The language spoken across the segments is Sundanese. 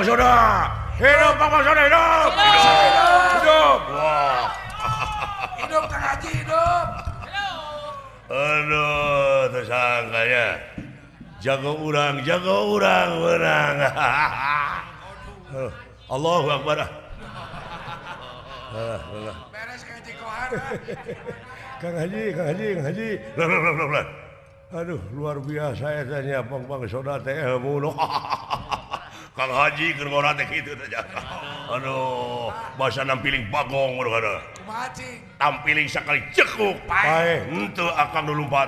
Bang Soda. Hidup Bang Soda, hidup. Hidup. Wah. Hidup Kang Haji, hidup. Aduh, tersangkanya. Jago urang menang. Allahu Akbar. Beres Kang Haji Kohar. Kang Haji, Kang Haji. Lah. Aduh, luar biasa etanya Bang Soda teh ilmu. Kang Haji keur ngora teh kitu teh. Aduh, basa nampiling bagong waduh kada. Kumaha cing? Tampiling sakali cekuk. Paeh, henteu akang nu lumpat.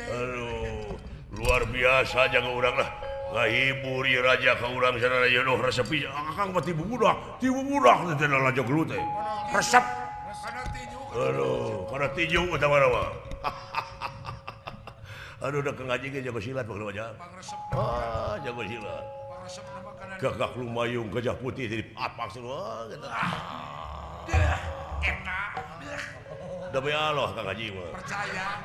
Aduh, luar biasa jago urang lah. Ngahibur ieu raja ka urang sarana ieu doh resep pisan. Akang mah tibu budak teh raja gelut teh. Resep. Aduh, kana tinju eta mah. Aduh, udah Kang Haji ge jago silat pang aja. Ah, jago silat. Gagak lumayung gajah putih jadi papak semua gitu. Enak. Demi Allah Kang Haji mah. Percaya.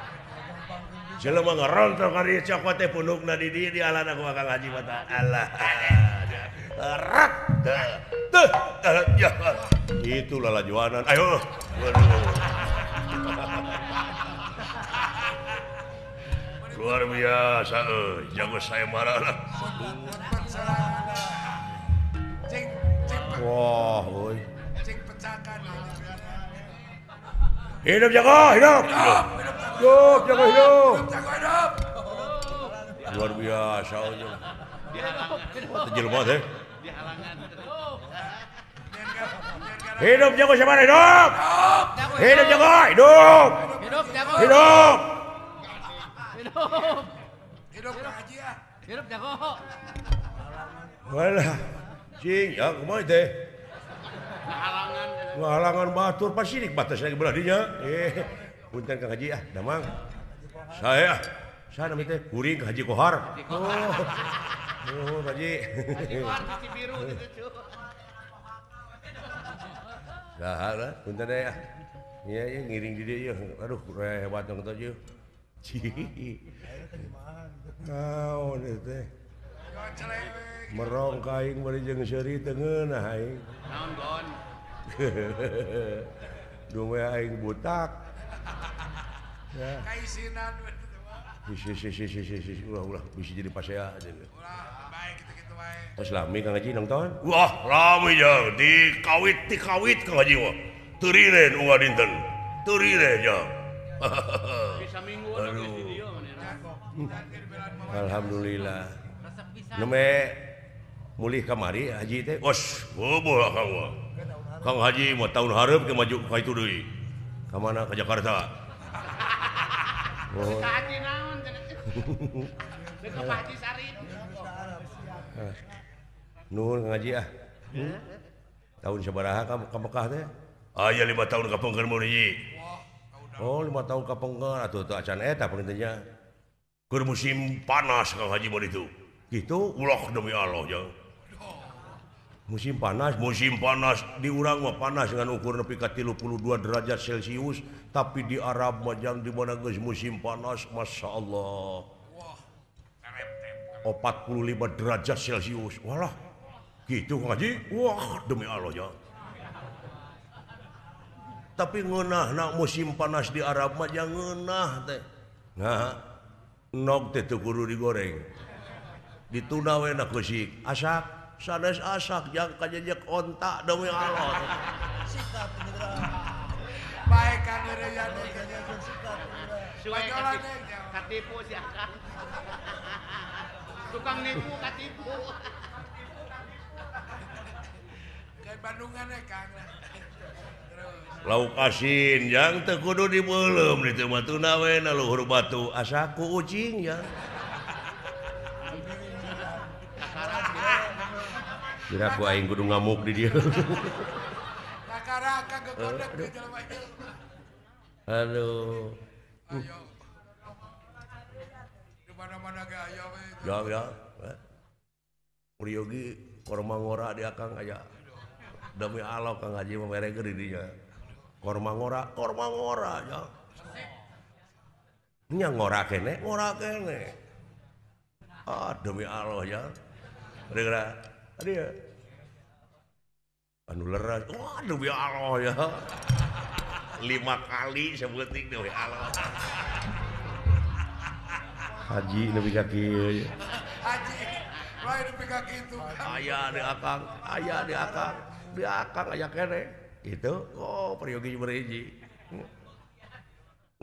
Jelema ngarontok ka dieu cokot teh punukna di dieu dialana ku Kang Haji mah tah. Allah. Rak. Tuh. Ya. Itu lalajuanan. Ayo. Waduh. Luar biasa jago saya marah lah. Wah, oi. Hidup jago, hidup. Hidup jago, hidup. Luar biasa oi. Wah, jelema teh. Hidup jago siapa hidup? Hidup jago, hidup. Hidup. Hidup Kang Haji ah. Hidup jago. Walah, cing, ya kumaha teh? Ngahalangan. Ngahalangan batur pasirik batas lagi belah dinya. Punten Kang Haji ah, damang. Saya nami teh kuring Haji Kohar. Oh. Oh, Haji. Haji Kohar sisi biru gitu. Saha lah, punten deh ah. Iya, iya ngiring di dieu. Aduh, hebat dong teh ieu. Naon ieu teh? Merong ka aing bari jeung seuri teu ngeunah aing. Naon gon? Duwe aing butak. Ya. Kaisinan Si ulah bisa jadi pasea aja. Ulah baik gitu-gitu wae. Terus lami Kang Haji nonton? Wah, lami jang dikawit Kang Haji mah. Teu riren unggal dinten. Teu riren jang. Bisa mingguan geus di dieu manehna. Alhamdulillah. Neme mulih kamari Haji teh. Os, heueuh lah Kang mah. Kang Haji mah tahun hareup ke maju ka itu deui. Ka mana? Ka Jakarta. Oh. Ka Haji naon cenah? Deuk ka Pak Haji Sarip. Nuhun Kang Haji ah. Tahun sabaraha ka Mekah teh? Aya 5 tahun kapengker mun hiji. Oh, 5 tahun kapengker atuh teu acan eta pangintennya. Keur musim panas Kang Haji mah ditu. Gitu ulah demi Allah jang. Musim panas di urang mah panas dengan ukur nepi ka 32 derajat Celcius, tapi di Arab mah jang di mana geus musim panas, Masya Allah. 45 derajat Celcius. Walah. Gitu Kang Haji. Wah, demi Allah jang. Tapi ngeunah musim panas di Arab mah jang ngeunah teh. Nah, nog teh teu kudu digoreng. Dituna we na keusik. Asak sanes asak jang kajejek onta demi Allah. Sikap baik kan heureuyan katipu si akang. Tukang nipu katipu. Kayak Bandungan ya Kang. Lauk asin jang teu kudu dibeuleum ditu mah tuna we na luhur batu asak ku ucing jang. Kira ku aing kudu ngamuk di dieu. Kakaraka gegodek di jelema ieu. Aduh. Ayo. Di mana-mana ge aya we. Ya ya. Priyogi korma ngora di akang aya. Demi Allah Kang Haji mah mere di dinya. Korma ngora ya. Nya ngora kene, ngora kene. Ah demi Allah ya. Geura tadi ya. Anu leras. Wah, demi Allah ya. 5 kali sebuting demi Allah. Haji nepi ka kieu. Haji lain nepi ka kitu. Aya di akang, aya di akang, di akang aya keneh. Gitu. Oh, peryogi berhiji.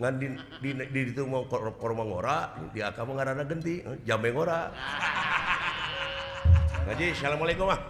Ngan di ditu mau korma ngora, di akang mah ngaranna genti, jambe ngora. Ngaji, assalamualaikum ah.